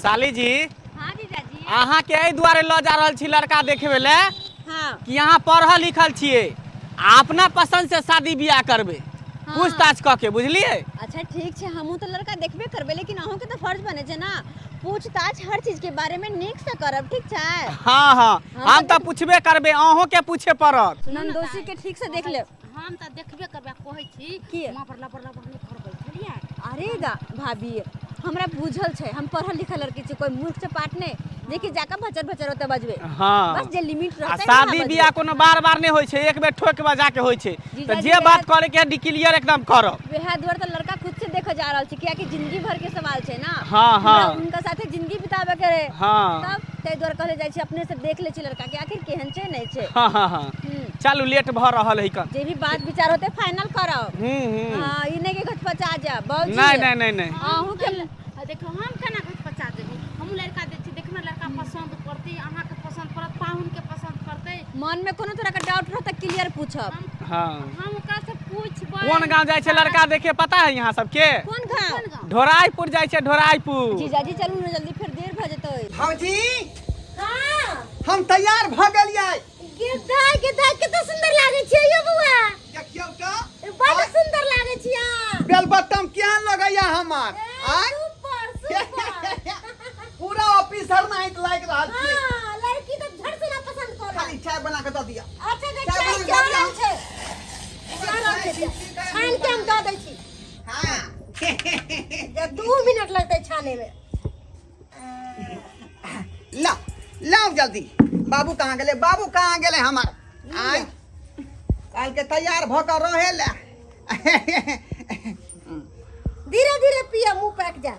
साली जी। हाँ जीजाजी। अहाँके एहि दुआरे लऽ जा रहल छी लड़का देखबै लए कि अहाँ पढ़ल लिखल छियै आ अपना पसंद से शादी बियाह करबै। पूछताछ कऽ के, बुझलियै? अच्छा ठीक छै, हमहूँ तऽ लड़का देखबे करबै, लेकिन अहूँके तऽ फर्ज बनै छै ने पूछताछ हर चीजके बारेमे नीकसँ करब, ठीक छै? हँ हँ। हम हम तऽ पूछबे करबै, अहूँके पूछे पड़त। ननदोसी के ठीक से देख लेब। हम तऽ देखबे करबै आ कहै छी की? माँ पर लबर लबर नहि करबै, बुझलियै? अरे गा भाभी, हमरा बुझल छै, हम पढ़ल लिखल लड़की छी, कोई मूर्ख चपाट नहि जे कि जाकऽ भचर भचर ओतऽ बजबै। बस जे लिमिट आ रहतै। शादी बियाह कोनो बार बार नहि होइ छै, एक बेर ठोक बजा के होइ छै। तऽ जीजाजी जे वएह- बात करे के डिक्लियर एकदम करब। वएह दुआरे तऽ लड़का खुद से देखऽ जा रहल छै, कियाकि जिंदगी भर के सवाल छै ना। हाँ। हमरा उनका साथे जिंदगी बिताबे के रहे। तब ताहि दुआरे कहले जाइ छी, अपने से देख लै छी लड़का के आखिर केहन छै नहि छै। हँ हँ हँ। चलू, लेट भऽ रहल है कन। जे भी बात विचार होते फाइनल करब। हूँ हूँ हाँ, ई नहि कि घचपचा जा बाबूजी। नहि नहि नहि नहि। अहूँ के आ देखियौ, हम केना घचपचा जेबै? हमहूँ लड़का दै छी, देखबै लड़का पसन्द पड़तै अहाँके, पसन्द पड़त पाहुनके, पसन्द पड़तै। मन में कोनो तरह के डाउट रहत तऽ क्लियर पूछब। हम ओकरा से पूछबै। कोन गाँव जाइ छै लड़का देखे, पता है यहाँ सबके? कोन गाँव? कोन गाँव? ढोराईपुर जाइ छै, ढोराईपुर। जीजाजी, चलू ने जल्दी, फिर देर भऽ जेतै। भौजी। हाँ। हम तैयार भऽ गेलियै। गिरधार गिरधार, कते सुंदर लागै छै यौ बौआ। देखियौ तऽ। बड सुंदर लागै छी अहाँ। बेलबत्तम केहन लगैया हमर आय? Super super. पूरा ऑफिसर नाइट लागि रहल छी। हाँ, लड़की तऽ झट से ना पसंद कर। खाली चाय बना के दऽ दिअ। अच्छा, चाय चाय बना के जा दऽ दिअ। रहल छै, जा रहल छै, छानि के हम दऽ दै छी। हाँ। जे 2 मिनट लगतै छाने में। ला लाओ जल्दी। बाबू कहाँ गेलै? बाबू कहाँ गेलै हमर? आय काल्हि के तैयार भऽ कऽ रहे ले। धीरे धीरे पिया, मुंह पैक जा।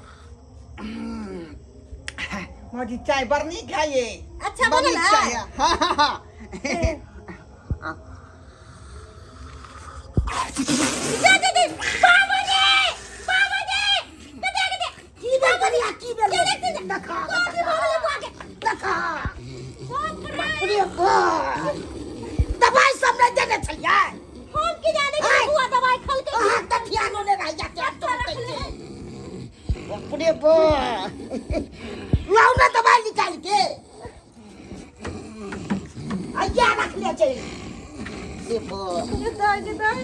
मौजी, चाय बड़ नीक है ये। अच्छा बड़ बनल नीक है? चाय है। हाँ हाँ हाँ। जा दीदी, बाबूजी, बाबूजी, कते कते की भेल कनिया, की भेल? देखा। कथी भऽ गेलै बुआ के? देखा। बाप रे। बाप रे बाप, दवाई सब नहि देने छलियै? हम की जाने कि आय। बुआ दवाई खलकै। अहाँ तऽ ध्यानो नहि रहैया कि हम तो बाप रे बाप, लाउ ने दवाई निकालि के। अइया रखले छै रे बाप। दाइ दाइ।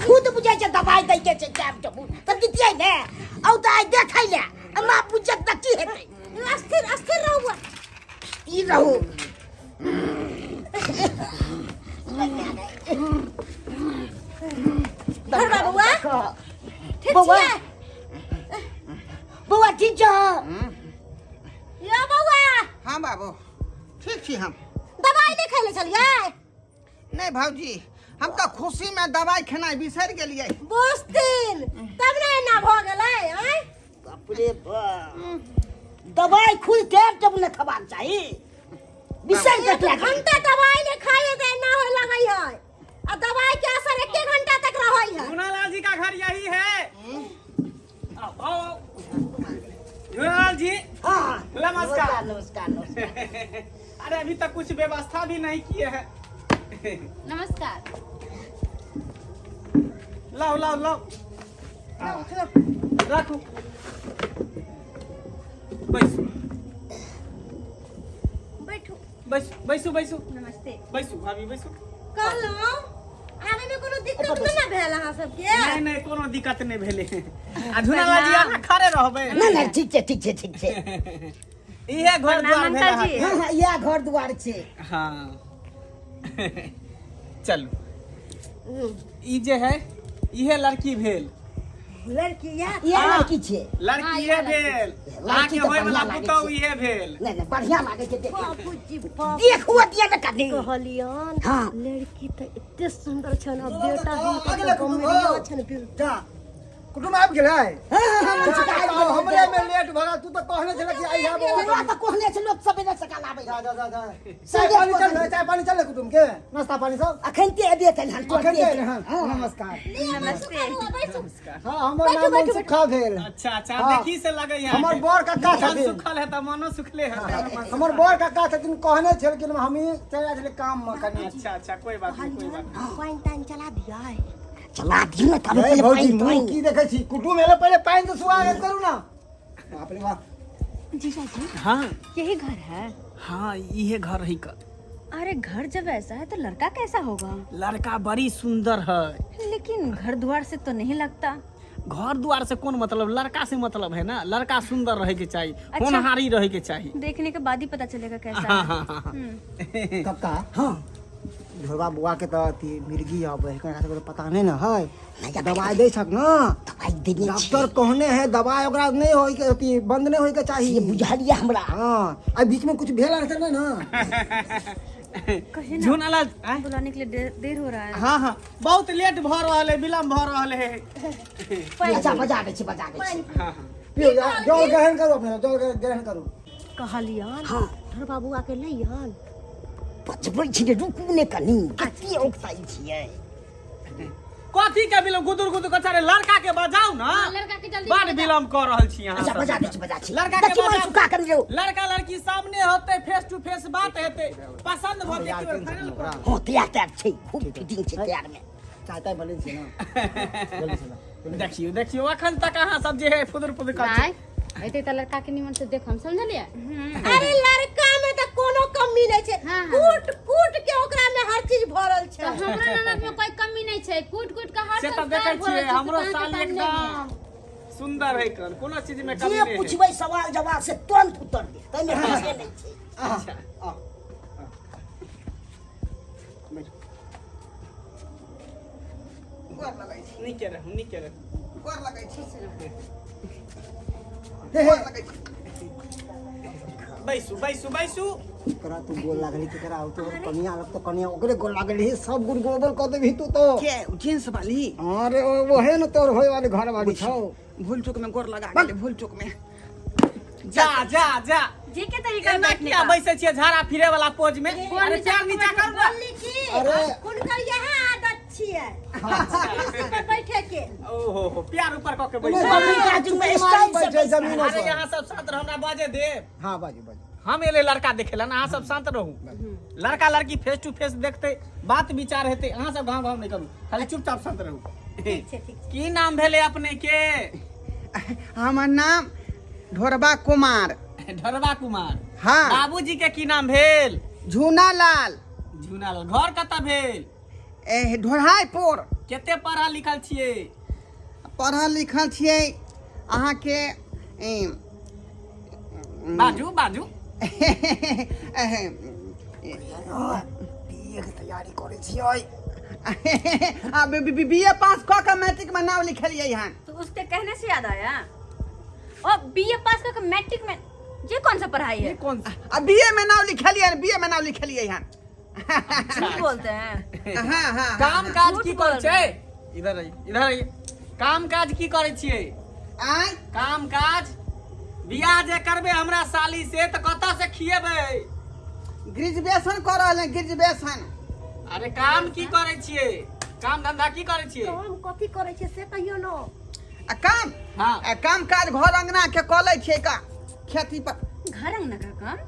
खुद बुझै छै दवाई दै के छै टाइम टेबुल तऽ दितियै ने। औ तऽ आइ देखै ले अम्मा बुझत तऽ की हेतै? अस्थिर अस्थिर रहू बुआ। की रहू? धर बबुआ, ठीक बौआ। छियै? बौआ, ठीक छौ? यो बौआ। हाँ बाबू, ठीक छी हम। दवाई नहि खाइ ले छलियै? नहि भौजी, हम तऽ खुशी में दवाई खेनाइ बिसरि गेलियै। बुझथिन तब ने एना भऽ गेलै आँय। बाप रे बाप, दवाई खुद टाइम टेबुल ने खेबाक चाही, बिसरि एक कऽ घंटा दवाई नहि खाइ है तऽ एना होय लगै है, आ दवाई के असर एके घंटा तक रहै है। झूनालाल जी का घर यही है। आओ आओ आओ। झूनालाल जी। हाँ। नमस्कार। नमस्कार नमस्कार। अरे, अभी तक कुछ व्यवस्था भी नहीं किए हैं। नमस्कार। लाओ लाओ लाओ, रखो, बैसू। बैठू। बैसू बैसू बैसू। नमस्ते। बैसू भाभी, बैसू। कहलहुँ, आबे में कोनो दिक्कत नहि ने भेल अहाँ सबके? नहीं नहीं, कोनो दिक्कत नहीं भेले। आ झूनालाल जी, अहाँ खड़े रहबै। नहि नहि, ठीक छै ठीक छै ठीक छै। इहे घर प्रणाम द्वार भेल अंकल जी। अहाँके? हाँ हाँ, इएह घर दुआर छै। हाँ, चलू। ई जे है, इहे लड़की भेल। लड़की या इएह लड़की छै। लड़की इहे भेल। लड़की अहाँके तऽ होय वाला बढ़िआँ लागै पुतहु छै। इहे भेल। नहि नहि, बढ़िआँ लागै छै देखे। बाबूजी बाप। देखो दिया ने कनी। कहलियन। लड़की तऽ एते सुन्दर छनि आ बेटा हिनकर तऽ गमरिया छनि बिल्कुल। जा, कुटुम्ब आबि गेलै? हाँ हाँ हाँ, मनसुख आबि गेलै। हमरे में लेट भऽ गेल। तू तऽ कहने छले कि आइ आबो। तोरा तऽ कहने छै लोक सबेरे सकाल आबै। जा जा जा जा, चाय पानी चल, चाय पानी चल, कुटुम्ब के नाश्ता पानी सब। अखन ते एबे केल हन। अखन के एलै हन? नमस्कार। नमस्ते। हाँ, हमर नाम मनसुखा भेल। अच्छा अच्छा। हाँ। देखी से लगे है। हमर बड़ काका मन छथिन। सुखल है तऽ मनो सुखले है। हमर बड़ काका छथिन, कहने छलखिन, हमही चलि आयल छलियै काम में कनि। अच्छा अच्छा, कोई बात नहीं, कोई बात नहीं। पानि तानि चला दियै। चला दियौ ने तब। ए पहिले भौजी, पानि मुँह तानि। की देखै छी? कुटुम्ब एलै, पहिले पानि तऽ स्वागत करू ने। बाप रे बाप। जीजा जी, हाँ। यही घर है? हाँ, ये घर ही का। अरे घर जब ऐसा है तो लड़का कैसा होगा? लड़का बड़ी सुंदर है। लेकिन घर द्वार से तो नहीं लगता। घर द्वार से कौन मतलब, लड़का से मतलब है ना। लड़का सुंदर रहे के चाहिए, अच्छा। होनहारी रहे के चाहिए। देखने के बाद ही पता चलेगा कैसा हाँ है। हाँ हाँ हाँ। कक्का। हाँ। ढोरबा बुआ के तो अथी मिर्गी आबै है, एकरा सबके पता नहीं ना है। दवाई दै छक ना? दवाई देने छियै। डॉक्टर कहने है दवाई ओकरा नहीं होय के, अथी बंद नहीं होय के से चाही। बुझलियै हमरा। हाँ, आ बीच में कुछ भेल रहते नहीं ना। कहिए ना, झुनालाल आँय? बुलाने के लिए देर हो रहा है। हाँ हाँ, बहुत लेट भ रहल है, विलम्ब भ रहल है। अच्छा, बजा दै छी, बजा दै छी। हाँ हाँ। पियो, जल ग्रहण करू, अपने जल ग्रहण करू। कहलियन हाँ। ढोरबा बुआ के लैहन। बचबै छी ने, रुकू ने कनी, कते औकताइ छियै। कथी के विलम्ब, गुदुर गुदुर कथा रे, लड़का के बजाउ ना। हाँ, लड़का के जल्दी बड़ बजाउ। विलम्ब कर रहल छी अहाँ अच्छा, सब। बजा दै छी, बजा छी। लड़का के देखी, मन बजाउ। सुखा कनी रौ। लड़का लड़की सामने होते, फेस टू फेस बात हेते, पसंद भ यार, गेल टेंशन फाइनल नहि ओकरा। हँ, तैयार तैयार छै, खूब फिटिंग छै तैयार मे। चाय ताय बनै छै ना? जल्दी से ला। देखियो देखियो, अखन तक अहाँ सब जे है फुदुर फुदुर कर भाई एते तऽ लड़का के निमन से देखम, समझलियै? अरे लड़का में तो कोनो कमी नहीं छै। हाँ, हाँ। कूट कूट के ओकरा में हर चीज भरल छै। तऽ हमरा ननद में कोई कमी नहीं छै, कूट कूट के हर से तऽ संस्कार देखै भरल छियै, छै, से हमरो तऽ अहाँके साल सामने एकदम सुंदर है, कन कोनो चीज में कमी जे नहीं है। पुछबै सवाल जवाब से तुरंत उत्तर दे, ताहिमे किछे नहि छै। अच्छा। आ, गोर लगै छी। नीके रहू, नीके रहू। गोर लगै छी। हे हे। गोर लगै छी। बैसू बैसू बैसू। केकरा तू गोल लागली? केकरा तो कनिया लग तो कनिया ओकरे गोल लागली, सब गुण गोबर कऽ देबही तू तो। के जींस वाली? अरे ओ वहे न तोर होय वाली घर वाली छौ। भूल चूक में गोर लगा गेलै, भूल चूक में। जा जा जा। जी के तरीका एना बैठने किया का। बैसै छियै झाड़ा फिरे वाला पोज में? अरे पैर नीचा करू ना। बोलली की अरे। हुनकर यह आदत छियै कुर्सी पर बैठे के। ओहो हो, पैर ऊपर कऽ के नहीं, बैसू। बकरी काजू में चुपकी स्टाइल मारी से बैठे जमीन अरे पर। यहाँ सब शांत रहो, हमरा बाजे देब। हाँ, बाजू बाजू। हम एले लड़का देखे ला ना, अहाँ सब शांत रहू। लड़का लड़की फेस टू फेस देखते बात विचार हेतै, अहाँ सब गाँव गाँव नहीं करू, खाली चुपचाप शांत रहू। ठीक छै, ठीक। की नाम भेलै अपने के? हमर नाम ढोरबा कुमार। ढोरबा कुमार? हाँ। बाबूजी के की नाम भेल? झूना लाल। झूनालाल। घर कतऽ भेल? ए ढोढ़ाईपुर। कते पढ़ल लिखल छियै? पढ़ल लिखल छियै अहाँके ए, बाजू बाजू। बीए के तैयारी करै छियै। आ बी ए पास कऽ के मैट्रिक में नाम लिखेलियै हन। तो उसके कहने से याद आया, और बीए पास करके मैट्रिक में, ये कौन सा पढ़ाई है? ये कौन आ बी ए में नाम लिखेलियै हन, बी ए में नाम लिखेलियै हन। झूठ बोलते हैं। हाँ हाँ। काम काज झूठ की बोल करै छै? इधर आइए, इधर आइए। काम काज की करै छियै? आय? काम काज, बियाह जे करबै हमरा साली से तऽ कतऽ से खिएबै? ग्रेजुएशन कऽ रहल हैं, ग्रेजुएशन। अरे काम की करै छियै, काम धंधा की करै छियै? काम कथी करै छै से कहियो न। आ काम? हाँ। आ काम काज घर अंगना के कऽ लै छियै का खेती पर। घर अंगना का काम?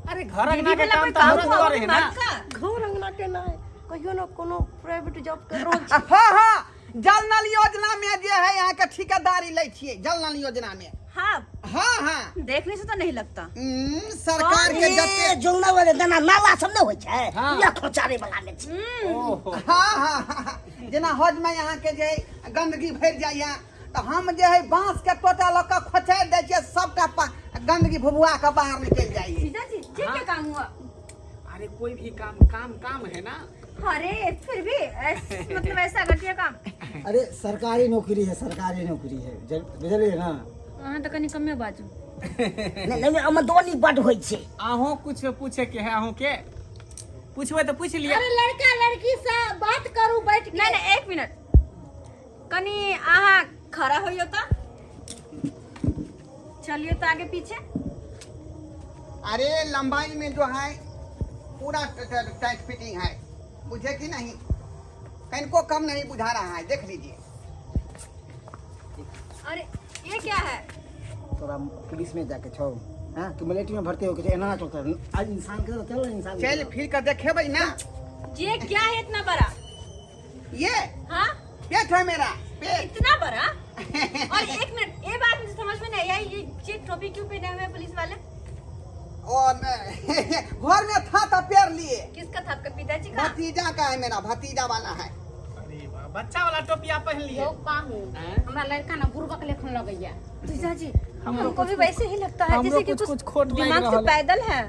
अरे घर अंगना दीदी के वाला काम कोई तऽ काम हमरो हुआ करे है ना। मर्द का? घर अंगना के नहि कहियो न, कोनो प्राइवेट जॉब कर रहल आ हाँ हाँ, जल नल योजना में जे है यहाँ के ठिकेदारी लै छियै, जल नल योजना में। हाँ। हाँ हाँ। देखने से तो नहीं लगता। सरकार के ए, जते जौना वाले दाना नाला सब नहि होइ छै, हाँ। उएह खोचारे वाला मे छै। ओहो। हाँ हाँ हाँ, जेना हौज में यहाँ के जे गंदगी भरि जाइए तऽ हम जे है बांस के टोटा लऽ कऽ खोचारि दै छियै, सबटा गंदगी भुभुआ कऽ बाहर निकलि जाइए। जीजा जी, ये क्या काम हुआ? अरे कोई भी काम काम काम है ना। अरे फिर भी मतलब ऐसा घटिया काम। अरे सरकारी नौकरी है, सरकारी नौकरी है, बुझलियै ना? अहाँ तऽ कनि कमे बाजू। नहि नहि, आमदनी बड होइ छै। अहूँ कुछ पूछे के है? अहूँ के पूछबै तऽ पूछ लिअ। अरे लड़का लड़की से बात करू बैठ के। नहीं नहीं, एक मिनट, कनी अहाँ खड़ा होइयो तो चलियो तो आगे पीछे। अरे लंबाई में जो है पूरा टाइट फिटिंग है, बुझे कि नहीं? कनको कम नहीं बुझा रहा है, देख लीजिए। अरे ये क्या है? तोरा पुलिस में जाके छौ, हाँ, कि मिलिट्री में भर्ती होके छौ, एना ना चलतै आज इंसान के, चल इंसान के। चल फिर कर देखेबै ना। ये क्या है इतना बड़ा? ये? हाँ। पेट है मेरा, पेट। इतना बड़ा? और एक मिनट, ये बात मुझे समझ समझ में नहीं आया, ये ये टोपी क्यों पहने हुए हैं पुलिस वाले? और घर में था तो पेर लिए। किसका था? आपका पिताजी का? भतीजा का है, मेरा भतीजा वाला है। अरे वाह, बच्चा वाला टोपिया पहन लिए। यौ पाहुन, हैं? हमरा लड़का ना बुड़बक लेखन लगैया। जीजाजी, हमरो हमको भी वैसे ही लगता है हमरो जैसे कि कुछ कुछ कुछ खोट लाग दिमाग से रहल है। पैदल है।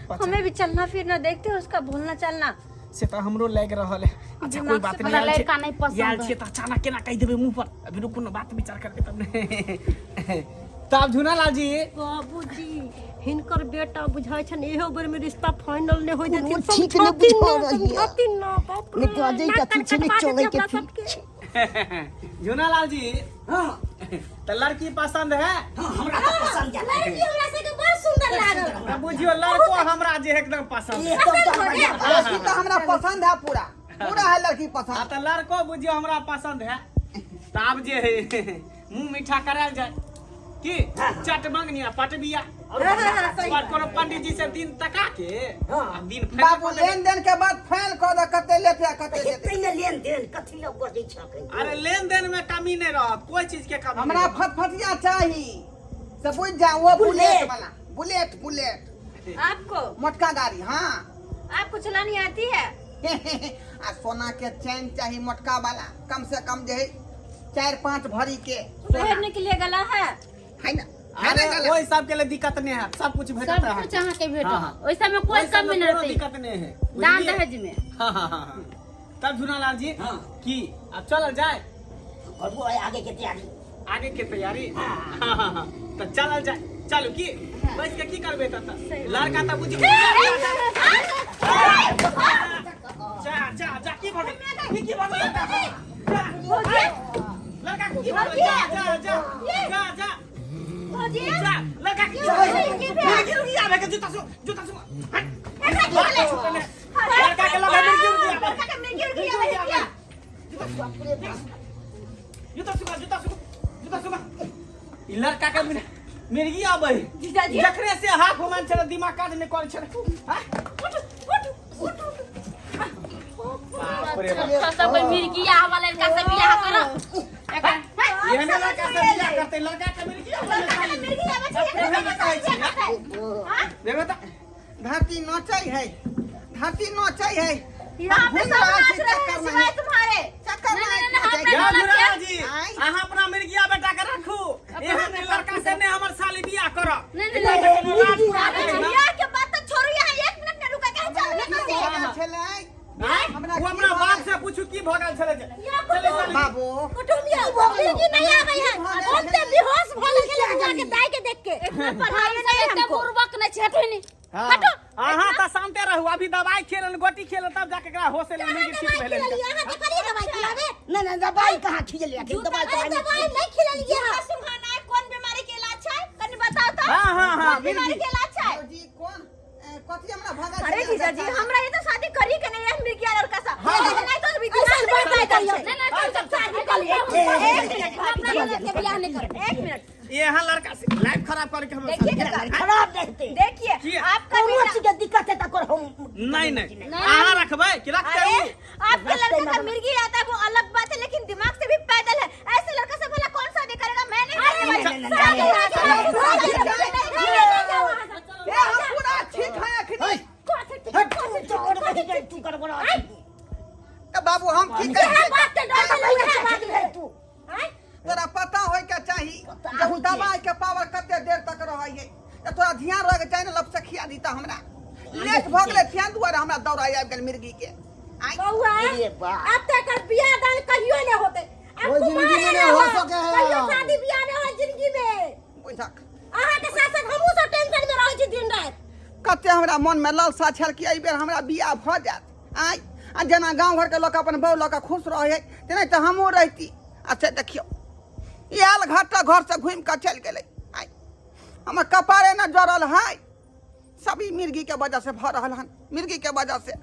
पता हमें भी चलना फिरना देखते हैं, उसका बोलना चलना से तऽ हमरो लागि रहल है। अच्छा, दिमाग कोई से बात नहीं। हमरा आयल छै, लड़का नहीं पसंद आयल है। छियै तऽ अचानक केना कहि देबै मुँह पर? अभी रुकू ने, बात विचार करबै तब ने। तब झूनालाल जी, बाबूजी, हिनकर बेटा बुझाइ छनि इहो बेर में रिश्ता फाइनल नहि होय देथिन। कोनो ठीक नहि समझौथिन बुझा ने, रही है। समझौथिन ना, बाप रे, नहि बाजै नाक के कान अथी छै, नहि कटवा चलै देतै के अपना अथी सबके। छै। झूनालाल जी, हाँ। तऽ लड़की पसंद है? हाँ, हमरा तऽ पसंद आयल। लड़की हमरा सबके बड़ सुंदर लागल। तऽ बुझियौ लड़को हमरा जे एकदम पसंद है। एकदम तऽ बढ़िया। लड़की तो हमरा पसंद है, पूरा पूरा है लड़की पसंद। हाँ, तऽ लड़को बुझियौ हमरा पसंद है। तऽ आब जे है मुंह मीठा करायल जाय की चट मंगनी आ पटबिया और कोनो पंडित जी से दिन तका के आ दिन फाइनल बाबू, कऽ देबै। लेन देन के बाद फाइल कऽ दे, कते लेते आ कते देते। हेतै ने लेन देन, कथी लए बजै छै अखन? अरे, लेन देन में कमी नहीं रहत, कोई चीज के कमी हमरा नहीं रहत। फटफटिया चाही से बुझ जा, वो बुलेट बुलेट। वाला, बुलेट बुलेट। आपको? मोटका गाड़ी, हाँ। आपको चलानी आती है? आ सोना के चैन चाही, मोटका वाला, कम से कम जे है 4-5 भरी के सोना। पहनने के लिए गला है? है ना, है ना अरे, गला? ओहि सब के लिए दिक्कत नहीं है, सब कुछ भेटत सब है। कुछ अहाँके भेटत। हाँ, हाँ। ओहि सबमे कोई ओहि सबमे कमी नहि कोनो रहतै दिक्कत नहीं है, दान बुझलियै? दहेज में। हाँ हाँ हाँ हाँ। तब झूनालाल जी, हाँ। की अब चलल जाए? करू आगे के तैयारी। आगे के तैयारी, हाँ हाँ हाँ तो चलल जाए। चलू की, बैस के की करबै? तब तऽ लड़का तऽ बुझि जा जा जा। की भऽ गेल? की की भऽ गेल? जा, लड़का के की भऽ गेल? जा जा जा जा जा जा, लड़का के की भऽ गेल? मिर्गी उर्गी आबै के, जूता सु, जूता सु, हट। लड़का के लगा मिर्गी उर्गी आबै। लड़का के मिर्गी उर्गी आबै है क्या? जूता सुगा, जूता सुगा, जूता सुगा। ई लड़का के मिर्गी आबै। जीजाजी। जखने से हाथ होमान छलै, दिमाग काज नहि करै छलै। हाँ? बाप रे बाप। सब कोई मिर्गी आवा लड़का से बियाह कर। एहने लड़का से बियाह करतै? लड़का के मिर्गी आबै। मिर्गी आबै छै, एहने कहै छी ना। देखो तऽ। धरती नोचै है, धरती नोचै है। यहाँ पे घूम सब रहल नाच छी रहे हैं चक्कर में। सिवाय तुम्हारे। चक्कर में। नहीं, नहीं, नहीं, यौ झुरा जी, आँय? अहाँ अपना मिर्गिया बेटा के राखू। एहन लड़का से ने हमर साली बियाह करब। नहीं नहीं नहीं। अरे, बियाह के बात तो छोड़ो, यहाँ एक मिनट नहीं रुका के चल रहे की भऽ गेल छलै? आँय? हमरा ओ की अपना भऽ बाप गेल? से पूछू की भऽ गेल छलै जे। यहाँ चले साली। बाबू, कुटुम्बिया, मिर्गी नहीं आबै है। ओते बेहोश भऽ गेल बुआ के दाई के देख के। इतना पढ़ाई नहीं एते हमको। बुड़बक नहि छै, हटो नहीं। हाँ। अहाँ तऽ शान्ते रहू, अभी दवाई खेलन, गोटी खेलन, तब जाके एकरा होश एलै, मिर्गी ठीक भेलै। अहाँ के करिए दवाई खिलाबे। नहि नहि, दबाई कहाँ खिजलियै अखन? दबाई अरे, तबाई नहि। दवाई नहीं खिलेलियै। जूता सुंघाना है, कौन बीमारी के इलाज है, कनी बताओ तो। हाँ, हाँ, हाँ, कौन बीमारी मिर्गी। के इलाज है? जी, कौन कथी हमरा भऽ गेल अरे छलै? जीजाजी, हमरा ये तो शादी करी के नहीं है मिर्गिया लड़का सा। हाँ। नहीं तो भी दिमाग से बात करियो। नहीं नहीं, चल चल, शादी कर लियो। एक मिनट अपना लड़का के बियाह नहीं करब। एक मिनट। यहाँ लड़का से लाइफ खराब करके हमर देखिए साली। काका, खराब रहतै। देखिए किया? आपका कोनो बेटा चीज के दिक्कत है तकर हम नहीं नहीं, अहाँ रखबै कि रखतै अरे, उ? आपके रखते लड़का का ना। मिर्गी आता है वो अलग बात है, लेकिन दिमाग से भी पैदल है। ऐसे लड़का से भला कौन शादी करेगा? मैं नहीं करने वाली। नहीं, शादी नहीं, नहीं, ए, हम पूरा ठीक है अखनी। हट, तू और बही जाइ, तू गड़बड़ा छी। तऽ बाबू, हम की करियै? बात के डर से लड़का भाग गेलै। तू तोरा पता होय के चाही पता जे होइ छै। दवाई के पावर कते देर तक रहै है। तऽ तोरा ध्यान रहे के चाही ने। लपसखिया दीता, हमरा लेट भऽ गेलै, तें दुआरे हमरा दौरा आबि गेल मिर्गी के। आँय? बउआ, अरे बाप। अब तो एकर बियाह दान कहियो नहीं होते। अब कोई जिंदगी में नहीं हो सके है। कहियो शादी बियाह नहीं हो जिंदगी में। बुझक। अहाँ के साथ साथ हमहूँ सब टेंशन में रहै छी दिन रात। कते हमरा मन में लालसा छल कि एहि बेर हमरा बियाह भऽ जायत। आँय, आ जेना गाँव घरके लोक अपन बहू लऽ कऽ खुश रहै है, तेना तऽ हमहूँ रहिती। अच्छा, देखियौ, आयल घर तऽ घरसँ घुमि कऽ चलि गेलै। आँय, हमर कपारे ने जरल है, सब ई मिर्गी के वजह से भऽ रहल हन, मिर्गी के वजह से।